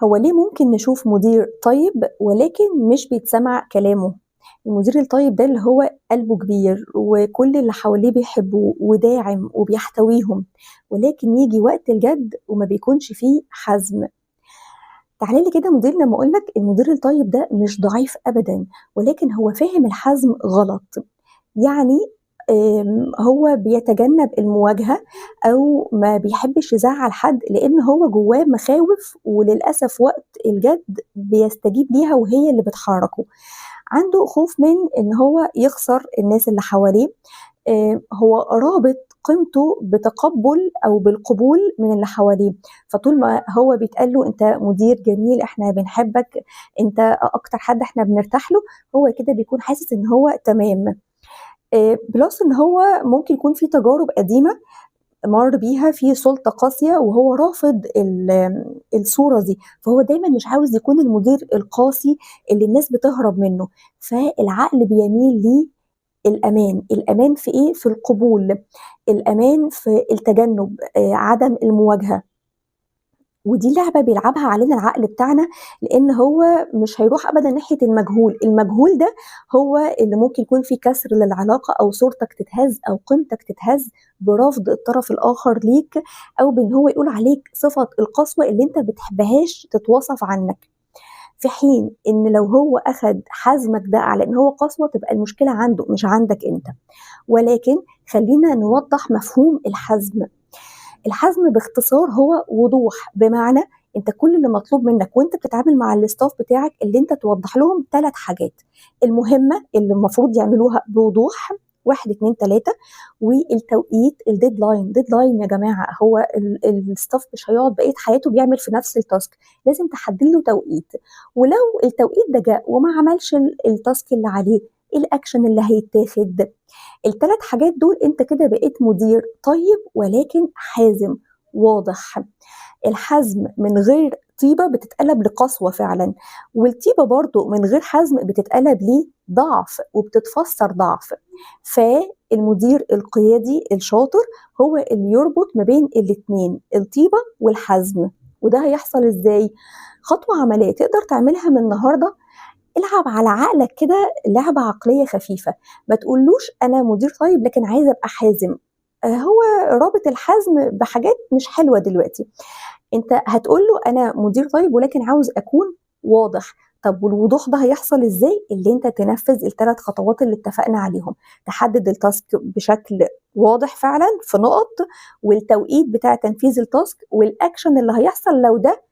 هو ليه ممكن نشوف مدير طيب ولكن مش بيتسمع كلامه؟ المدير الطيب ده اللي هو قلبه كبير وكل اللي حواليه بيحبوه وداعم وبيحتويهم، ولكن ييجي وقت الجد وما بيكونش فيه حزم. تعالَ لي كده مدير، لمّا أقول لك المدير الطيب ده مش ضعيف أبدًا، ولكن هو فاهم الحزم غلط. يعني هو بيتجنب المواجهة أو ما بيحبش يزعّل حد، لإن هو جواه مخاوف، وللأسف وقت الجد بيستجيب ليها وهي اللي بتحرّكه. عنده خوف من إن هو يخسر الناس اللي حواليه، هو رابط قيمته بتقبُّل أو بالقبول من اللي حواليه، فطول ما هو بيتقال له أنت مدير جميل، إحنا بنحبك، أنت أكتر حد إحنا بنرتاح له، هو كده بيكون حاسس إن هو تمام. plus إن هو ممكن يكون في تجارب قديمة مَر بيها في سُلطة قاسية وهو رافض الصورة دي، فهو دايمًا مش عاوز يكون المدير القاسي اللي الناس بتهرب منه، فالعقل بيميل للأمان، الأمان في إيه؟ في القبول، الأمان في التجنب، عدم المواجهة. ودي لعبة بيلعبها علينا العقل بتاعنا، لإن هو مش هيروح أبدًا ناحية المجهول، المجهول ده هو اللي ممكن يكون فيه كسر للعلاقة أو صورتك تتهز أو قيمتك تتهز برفض الطرف الآخر ليك، أو بإن هو يقول عليك صفة القسوة اللي أنت ما بتحبهاش تتوصف عنك. في حين إن لو هو أخد حزمك ده على إن هو قسوة تبقى المشكلة عنده مش عندك أنت. ولكن خلّينا نوضح مفهوم الحزم. الحزم باختصار هو وضوح، بمعنى أنت كل اللي مطلوب منك وأنت بتتعامل مع ال staff بتاعك اللي أنت توضح لهم 3 حاجات: المهمة اللي المفروض يعملوها بوضوح 1 2 3، والتوقيت ال deadline. deadline يا جماعة، هو ال staff مش هيقعد بقية حياته بيعمل في نفس ال task، لازم تحدد له توقيت، ولو التوقيت ده جه وما عملش ال task اللي عليه، إيه الأكشن اللي هيتاخد؟ ال3 حاجات دول أنت كده بقيت مدير طيب ولكن حازم واضح. الحزم من غير طيبة بتتقلب لقسوة فعلًا، والطيبة برضه من غير حزم بتتقلب لضعف وبتتفسر ضعف. فالمدير القيادي الشاطر هو اللي يربط ما بين الاتنين، الطيبة والحزم. وده هيحصل إزاي؟ خطوة عملية تقدر تعملها من النهارده، العب على عقلك كده لعبة عقلية خفيفة، ما تقولوش أنا مدير طيب لكن عايزة أبقى حازم، هو رابط الحزم بحاجات مش حلوة دلوقتي. أنت هتقول له أنا مدير طيب ولكن عاوز أكون واضح. طب والوضوح ده هيحصل إزاي؟ اللي أنت تنفذ ال3 خطوات اللي اتفقنا عليهم، تحدد ال task بشكل واضح فعلًا في نقط، والتوقيت بتاع تنفيذ ال task، والأكشن اللي هيحصل لو ده